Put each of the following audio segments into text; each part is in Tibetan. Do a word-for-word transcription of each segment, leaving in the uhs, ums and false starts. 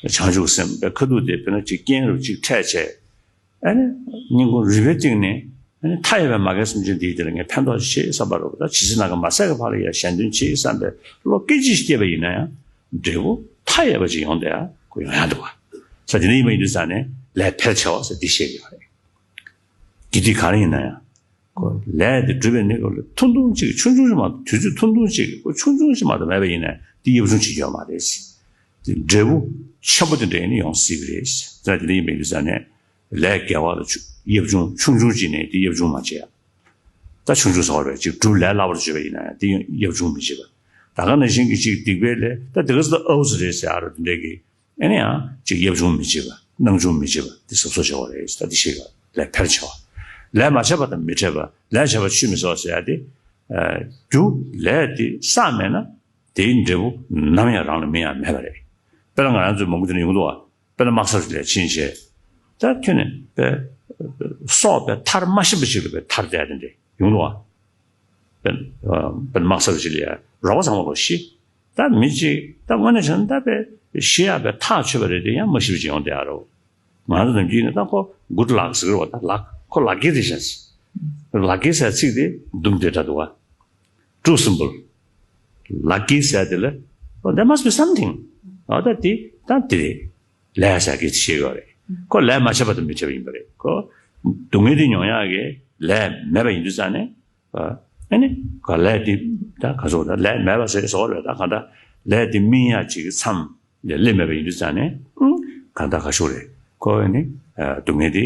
བྱང་ཆུབ་སེམས་དཔའི་ཁ་ཐུག་དེ་དཔེར་ན་ཅིག་རྐྱེན་རུ་ཅིག་འཕྲད་བྱས། ཨ་ནི་སྙིང་ཁུང་རུས་པའི་གཏིང་ནས་ཨ་ནི་མཐའ་ཡས་པའི་མ་རྒན་སེམས་ཅན་འདིའི་དེ་ལ་ངས་ཕན་ཐོགས་ཤིག་བསམ་པ་རུ། ད་ཇི་སྲིད་ནམ་མཁའ་མ་ཟད་ཀྱི་བར་ལ་ཡང་གཞན་དོན་ཆེ་བསམ་པའི་བློ་སྐད་ཅིག་སྐྱེས་པ་ཡིན་ན་ཡང་འབྲས་བུ་མཐའ་ཡས་པ་ཅིག་ཡོང་བསྡད་ཡ་ཁོ་ཡོང་ཡ་འདུག་བ། ས་དེ་འདྲ་ཡིན་པ་ཡིན་དུས་ཙང་ནས་ལས་ཕལ་ཆེ་བ་ཟེར་འདི་བཤད་ཀྱི་ཡོད་རེད། དགེ་སྡིག་ག་རེ་ཡིན་ན་ཡང་། ཁོ་ལས་དེ་སྒྲུབ་པའི་གནས་སྐབས་ལ་ཐུང་ཐུང་ཅིག་ཆུང་ཆུང་ཅིག་མ་གཏོགས་དུས་ཚོད་ཐུང་ཐུང་ཅིག་ཁོ་ཆུང་ཆུང་ཅིག་མ་གཏོགས་མེད་པ་ཡིན་ན་དེ་ཡབ་ཆུང་བྱེད་ཀྱི་ཡོད་མ་རེད། དེ་འབྲས་བུ་ཆེན་པོ་དེ་འདྲ་ཡིན་ན་ཡོང་སྲིད་ཀྱི་རེད། ད་དེ་འདྲ་ཡིན་པའི་དུས་ཙང་ནས་ལས་དགེ་བ་ལ་ཆུ་ཡབ་ཆུང་ཆུང་ཆུང་ཅིག་ནས་དེ་ཡབ་ཆུང་མ་བྱེད་ཡ། ད་ཆུང་ཆུང་ཟེར་བ་རེད། ཅིག་སྒྲུབ་ལས་སླ་བར་བརྗོད་པ་ཡིན་ན་ཡང་དེ་ཡབ་ཆུང་མི་བྱེད་པ། ད་ག་ནང་བཞིན་གྱི་ཅིག་སྡིག་པའི་ལས་ད་དེ་ག་ཚོད་ཨའུ་ཙི་རེད་ཟེར་ཨ་རོ་དེ་འདྲ་གི་ཨ་ནི་ཡང་ཅིག་ཡབ་ཆུང་མི་བྱེད་པ་སྣང་ཆུང་མི་བྱེད་པ་འདི་གཟབ་གཟབ་བྱ་བ་རེད། ད་འདི་ཤེས་དགོས། ལས་ཕལ་ཆེ་བ། ལས་མ་བྱས་པ་དང་མི་འཕྲད་པ། ལས་བྱས་པ་ཆུད་མི་ཟ་བ་ཟེར་ཡ་དེ། རྒྱུ་ལས་དེ་བསགས་མེད་ན་དེའི་འབྲས་བུ་ནམ་ཡང་རང་ལ་མིན་ཡང་མེད་པ་རེད། དཔེར་ན་ང་རང་ཚོའི་མང་པོ་དེ་འདྲ་ཡོང་གི་འདུག་བ། དཔེར་ན་དམག་སར་ལས་ཕྱིན་བྱས། ད་ཁྱོད་ནི་དཔེ་སྲོག་དཔེ་ཐར་མ་ཤེས་པ་ཞིག་ལ་དཔེ་ཐར་བསྡད་དེ་འདྲ་ཡོང་གི་འདུག་བ། དཔེར་ན་དམག་སར་ཞིག་ལ་ཡ་རོགས་པ་ཚང་མ་ལོ་ཤི། ད་མི་གཅིག་ད་དངོས་གནས་བྱས་ན་ད་དཔེ་ཤི་ཡག་དཔེ་ཐག་ཆོད་པ་རེད་དེ་ཡང་མ་ཤི་བ་ཅིག་ཡོང་བསྡད་ཡ་རོ། ང་ཚོ་ནམ་རྒྱུན་ནི་ད་ཁོ་good luck་ཟེར་བ་ད་ལག་ཁོ་ལག་ཀི་རེད་ཤག་ལག་ཀི་ཟེར་ཚིག་དེ་དུམ་དེ་འདྲ་འདུག་བ། True symbol། ལག་ཀི་ཟེར་དེ་ལ། Oh, there must be something. ཨ་ད་དེ་ད་དེ་རེད། ལས་ཟེར་གི་ཤེས་ཡོད་རེད། ཁོ་ལས་མ་བྱས་པ་དང་མི་འཕྲད་པ་ཡིན་པ་རེད། ཁོ་སྡུག་བསྔལ་དེ་མྱོང་ཡག་གི་ལས་མེད་པ་ཡིན་དུས་ཙང་ནས། ཨ་ནི་ག་ལས་དེ་ད་ག་ཟེར་ད་ལས་མེད་པ་ཟེར་ཟེར་བ་རེད། ད་ག་ད་ལས་དེ་སྨིན་ཡག་ཅིག་གི་མཚམས་ལས་སླེབས་མེད་པ་ཡིན་དུས་ཙང་ནས་ག་ད་ག་ཤོག་རེད། ཁོ་ནི་སྡུག་བསྔལ་དེ་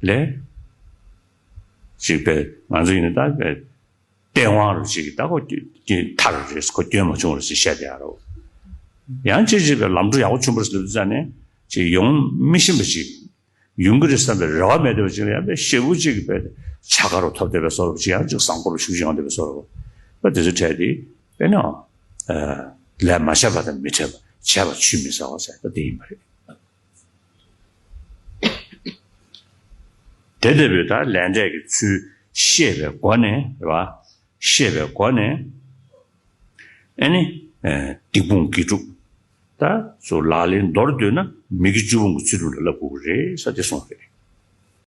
ལས་ཅིག་པས་ང་ཚོ་ཡིན་ན་ད་པས། སྟེས་དབང་རུ་ཅིག་ད་ཁོ་སྐྱོན་ཐར་རེད། ཁོ་སྐྱོན་མ་བྱུང་རེད་ཟེར་བཤད་དེ་ཡ་རོ། ཡང་ཅིག་ཅིག་པའི་ལམ་འགྲོ་ཡག་པོ་བྱུང་བ་རེད་ཟེར་དུས་ཙང་ནས་ཅིག་ཡོང་མི་ཤེས་པ་ཅིག་ཡོང་གི་རེད་བསམ་པའི་རེ་བ་མེད་བསྡད་པ་ཅིག་ལ་ཡང་པའི་ཞེ་པོ་ཅིག་པའི་ཆ་ག་རུ་ཐོབ་བསྡད་པའི་བཟོ་འདྲ་ཅིག་ཡང་ཅིག་བཟང་པོ་རུ་ཤུགས་ཅིག་ཡོང་བསྡད་པའི་བཟོ་འདྲ་པ་དེ་ཚོ་འཕྲད་དེ་དཔེར་ན་ལས་མ་བྱས་པ་དང་མི་འཕྲད་པ་བྱས་པ་ཆུད་མི་ཟ་བ་ཟེར་ད་དེ་ཡིན་པ་རེད། དེ་ལྟ་བུའི་ད་ལས་འབྲས་ཀྱི་ཚུལ་ཤེས་པའི་སྒོ་ནས་རེད་བ། ཤེས་པའི་སྒོ་ནས་ཨ་ནི་སྡིག་སྤོང་དགེ་སྒྲུབ་ད་ཚུར་ལག་ལེན་མདོར་བསྡུས་ན་མི་དགེ་བཅུ་སྤོང་གི་ཚུལ་དུ་ལ་བསླབ་དགོས་ཀྱི་རེད་ས་དེ་གསུངས་རེད།